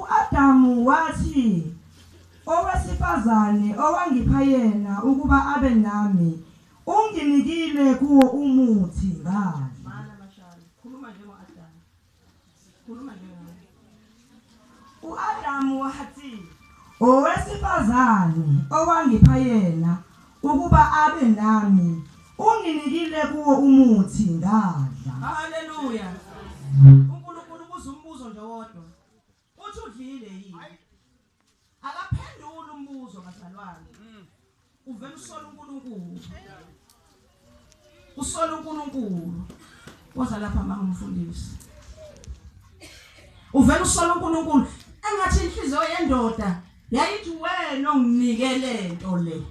U-Adamu wathi, Owesifazane owangipha yena ukuba abe nami, unginikile kuwo umuthi, ngadla. Mana mashana, khuluma njengo-Adamu. Khuluma njengaye. U-Adamu wathi, Owesifazane owangipha yena ukuba abe nami, unginikile kuwo umuthi, ngadla. Haleluya. UNkulunkulu ubuza umbuzo nje wodwa. Uthi udlile yini? Akaphenduli umbuzo bazalwane. Uvela usola uNkulunkulu. Usola uNkulunkulu. Woza lapha mama umfundisi. Uvela usola uNkulunkulu. Engathi inhliziyo yendoda yayithi wena onginike lento le.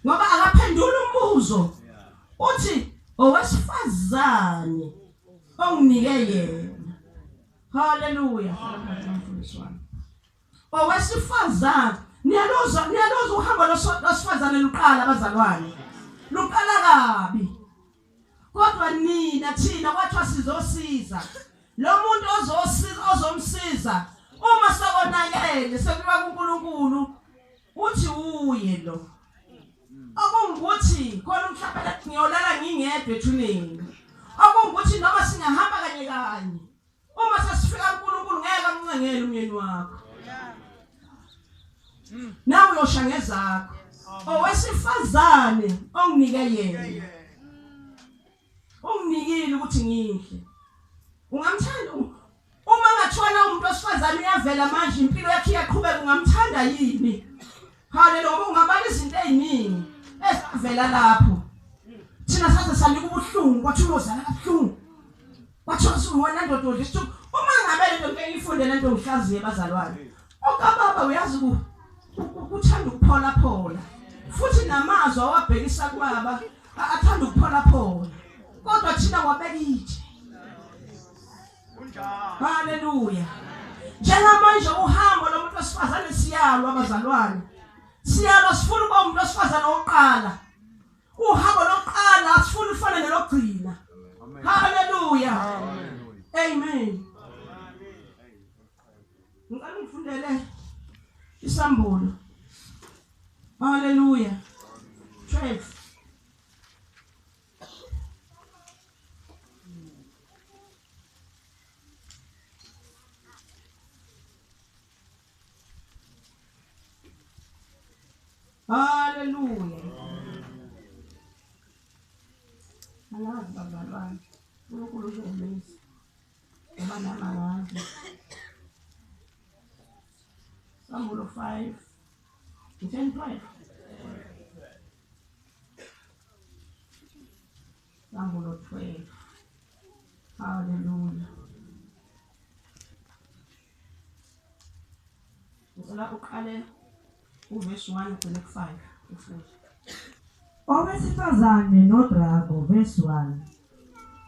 Ngoba akaphenduli umbuzo. Uthi owesifazane onginike yena. Haleluya. Mfundisi wami. Owesifazane niyaluzwa niyaluzwa uhambo lwesifazane luqala abazalwane. Luqala kabi. Kodwa nina thina kwathiwa sizosiza. Lo muntu ozosiza ozomsiza uma sekonakele sekuyiwa kuNkulunkulu uthi uye lo. Okungukuthi khona umhlaba ngiyolala ngingedwa ethuneni. Okungukuthi noma singahamba kanye kanye Uma sesifika kuNkulunkulu ngeke amncengele umyeni wakho. Nawe uyosha ngezakho. Owesifazane onginike yena. Unginikile ukuthi ngidle. Ungamthanda uma ngathiwa na umuntu wesifazane uyavela manje impilo yakhe iyaqhubeka ungamthanda yini? Haleluya ngoba ungabala izinto eziningi ezavela lapho. Thina saze sanika ubuhlungu kwathi uyozala kabuhlungu. Kwathiwa wena ndoda udla isithupha. Uma ngabe lento ngike ngiyifunde lento ngihlaziye bazalwane. Okababa uyazi kuthanda ukuphola phola. Futhi namazwi awabhekisa kubaba athanda ukuphola phola. Kodwa thina wabeka itshe. Haleluya. Njengamanje uhambo lomuntu wesifazane siyalwa abazalwane. Siyalwa sifuna ukuba umuntu wesifazane wokuqala. Uhambo lokuqala asifuni ufane nelokugcina. Haleluya. Amen. Ngicela ungifundele isambulo. Haleluya. 12. Haleluya. Angazi bazalwane. uNkulunkulu uzomisa. Ngoba nami angazi. Sambulo 5. 10 12. Sambulo 12. Hallelujah. Ngicela uqale uvesi 1 ugcine ku-5 ufunde. Owesifazane nodrago, verse 1.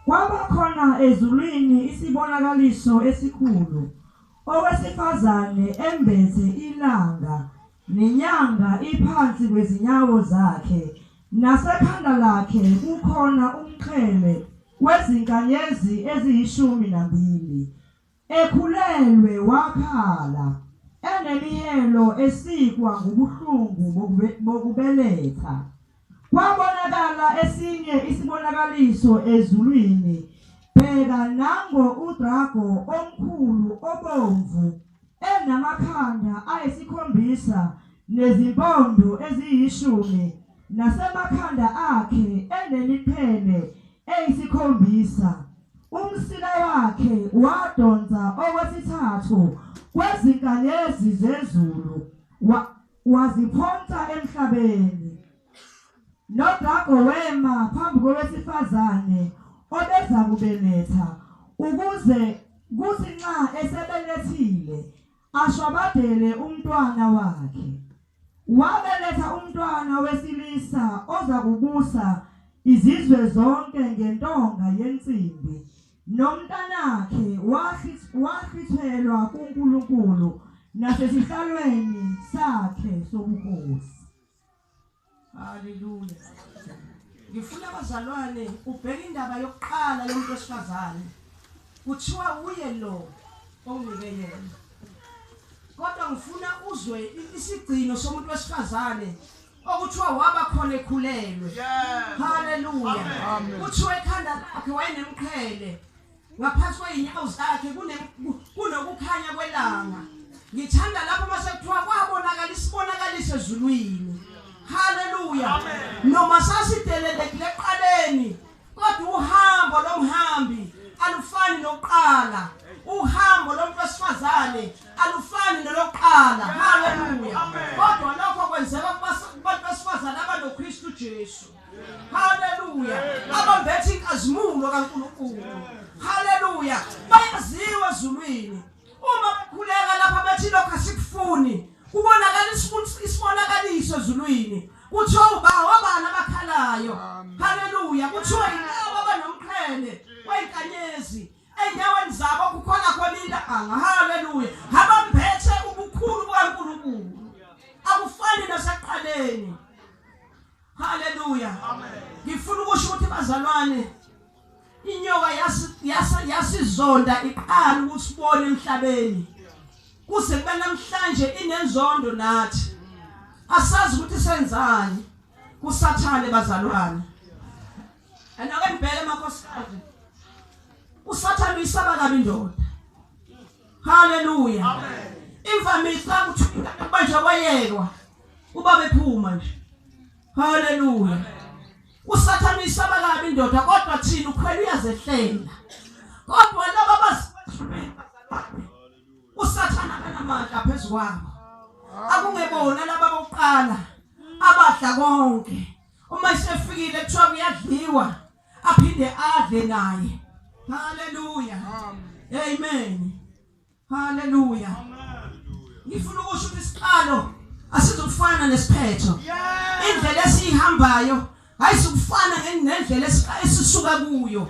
Kwaba khona ezulwini isibonakaliso esikhulu, owesifazane embethe ilanga, nenyanga iphansi kwezinyawo zakhe, nasekhanda lakhe kukhona umqhele wezinkanyezi eziyishumi nambili. Ekhulelwe wakhala, enemihelo esikwa ngubuhlungu bokubeletha. Kwabonakala esinye isibonakaliso ezulwini, bheka nango udrago omkhulu obomvu, enamakhanda ayisikhombisa nezimpondo eziyishumi, nasemakhanda akhe enemiqhele eyisikhombisa. Umsila wakhe wadonsa okwesithathu kwezinkanyezi zezulu waziphonsa emhlabeni. Nodrago wema phambi kowesifazane obeza kubeletha ukuze kuthi nxa esebelethile ashwabadele umntwana wakhe. Wabeletha umntwana wesilisa oza kubusa izizwe zonke ngentonga yensimbi, nomntanakhe wahlwithelwa kuNkulunkulu nasesihlalweni sakhe sobukhosi. Haleluya. Ngifuna abazalwane ubheke indaba yokuqala yomuntu wesifazane. Kuthiwa uye lo. onginike yena. Kodwa ngifuna uzwe isigcino somuntu wesifazane okuthiwa waba khona ekhulelwe. Haleluya. Kuthiwa ekhanda lakhe wayenemqhele, ngaphansi kwey'nyawo zakhe kunokukhanya kwelanga. Ngithanda lapho mase kuthiwa kwabonakala isibonakaliso ezulwini. Haleluya. Noma sasidelelekile ekuqaleni, kodwa uhambo lomhambi alufani nokuqala. Uhambo lomuntu wesifazane alufani nolokuqala. Haleluya. Kodwa lokho kwenzeka kubantu besifazane abanoKristu Jesu. Haleluya. Abambethe inkazimulo kaNkulunkulu. Haleluya. Bayaziwa ezulwini. Uma bekhuleka lapha bethi lokho asikufuni, kubonakala isibonakaliso ezulwini. Kuthiwa ubani abakhalayo. Haleluya. Kuthiwa yilabo abanomqhele weyinkanyezi enyaweni zabo kukhona khona ilanga. Haleluya. Abambethe ubukhulu bukaNkulunkulu. Akufani nasekuqaleni. Haleluya. Ngifuna ukusho ukuthi bazalwane, inyoka yasizonda iqala ukusibona emhlabeni. Kuze kube namhlanje inenzondo nathi. Asazi ukuthi senzani kuSathane bazalwane. Anake nibheke emakhosikazi. uSathane uyisaba kabi indoda. Haleluya. Imvamisa ukuthi kubanjwa kwayekwa ubaba ephuma nje. Haleluya. uSathane uyisaba kabi indoda, kodwa thina ukhwela uyazehlela. Kodwa laba abazalwane uSathane akanamandla phezu kwabo. Akungebona laba bokuqala abadla konke. Uma esefikile kuthiwa kuyadliwa, aphinde adle naye. Haleluya. Amen. Haleluya. Ngifuna ukusho ukuthi isiqalo asizukufana nesiphetho. Indlela esiyihambayo ayizukufana nendlela esisuka kuyo.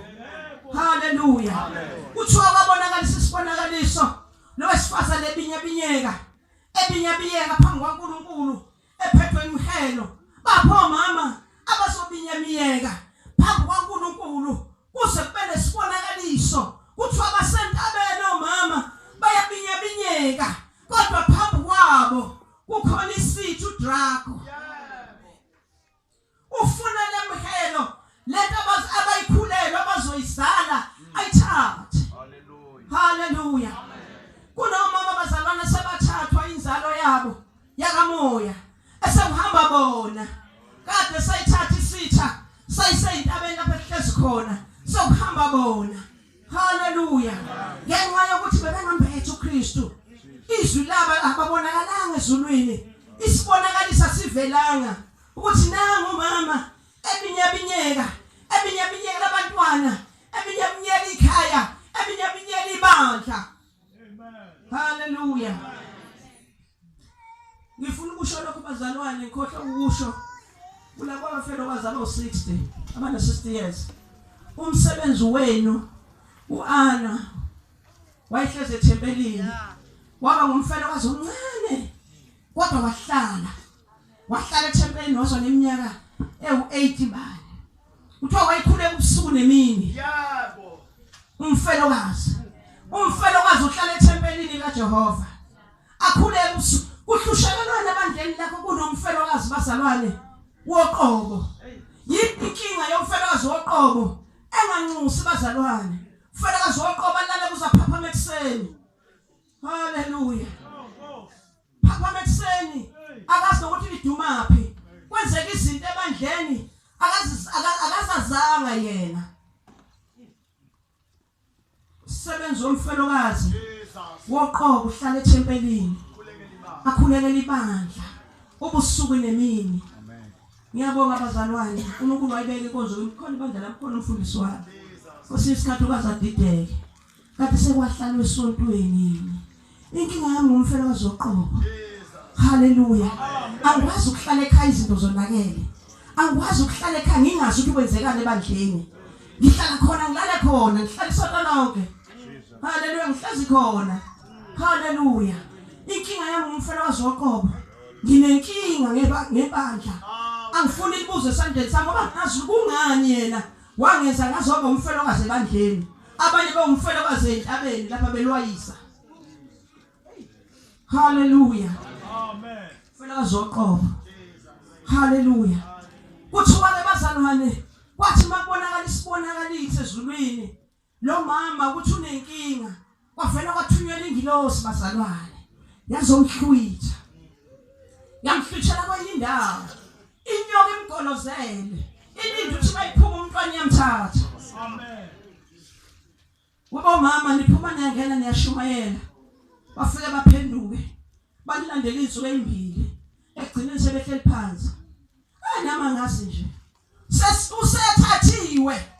Haleluya. Kuthiwa kwabonakala isibonakaliso lowesifazane ebinyabinyeka, ebinyabiyeka phambi kwaNkulunkulu, ephethwe imihelo. Bapho mama abazobinyamiyeka phambi kwaNkulunkulu kuze kube nesibonakaliso. Kuthiwa basentabeni omama bayabinyabinyeka, kodwa phambi kwabo kukhona isitha uDrago. Ufuna lemhelo lento abayikhulelwe abazoyizala ayithathe. Haleluya. Kunomama abazalwane sebathathwa inzalo yabo yakamoya esekuhamba bona. Kade sayithatha isitha sayiseyintabeni lapho ehlezi khona, sokuhamba bona. Haleluya. Ngenxa yokuthi bebengambethe uKristu, izwi laba ababonakalanga ezulwini, isibonakalisa sivelanga ukuthi nangu mama ebinyabinyeka, ebinyabinyeka abantwana, ebinyabinyeka ikhaya, ebinyabinyeka ibandla. Haleluya. Ngifuna ukusho lokho bazalwane, ngikhohlwa ukusho kulabo abafelokazi abo-60 abana 60 years. Umsebenzi wenu uAna wayehlezi ethempelini, waba ngumfelokazi omncane, kodwa wahlala ethempelini wazwa neminyaka ewu-80 bani. Kuthiwa wayekhuleka ubusuku nemini. Yebo. Umfelokazi uhlala ethempelini kaJehova, akhuleke ubusuku. Kuhlushekelwana ebandleni lakho kunomfelokazi bazalwane woqobo. Yiphi inkinga yomfelokazi woqobo enganxusi bazalwane? Umfelokazi woqobo alale kuzaphaphama ekuseni. Haleluya. Phaphama ekuseni, akazi nokuthi lidumaphi. Kwenzeka izinto ebandleni akazazanga yena. Sebenza umfelokazi woqobo uhlala ethempelini, akhulekela ibandla ubusuku nemini. Ngiyabonga bazalwane, uNkulunkulu wayibeka inkonzo kimi. Khona ibandla lami, khona umfundisi wami. Kwesinye isikhathi ukaze adideke, kanti sekwahlalwa esontweni. Inkinga yami ngumfelokazi woqobo. Haleluya. Angikwazi ukuhlala ekhaya izinto zonakele. Angikwazi ukuhlala ekhaya ngingazi ukuthi kwenzekani ebandleni. Ngihlala khona, ngilale khona, ngihlala isonto lonke. Haleluya, ngihlezi khona. Haleluya. Inkinga yami ngumfelokazi woqobo. Nginenkinga ngebandla. Angifuni libuze esandleni sami ngoba ngazi kungani yena wangenza ngazoba umfelokazi ebandleni. Abanye bawumfelokazi entabeni lapha belwayisa. Hallelujah. Amen. Felakazi oqobo. Hallelujah. Kuthiwa ke bazalwane kwathi makubonakala isibonakaliso ezulwini lo mama ukuthi unenkinga kwavela kwathunyelwa ingilosi bazalwane yazomhlwitha yamhlwithela kwenye indawo inyoka imgolozele ilinde ukuthi mayiphuma umntwana iyamthatha. Amen. Wabomama niphuma niyangena niyashumayela. Bafike baphenduke. Balilandela izinsuku ezimbili. Ekugcineni sebehleli phansi. Ah nama ngazi nje. Usethathiwe.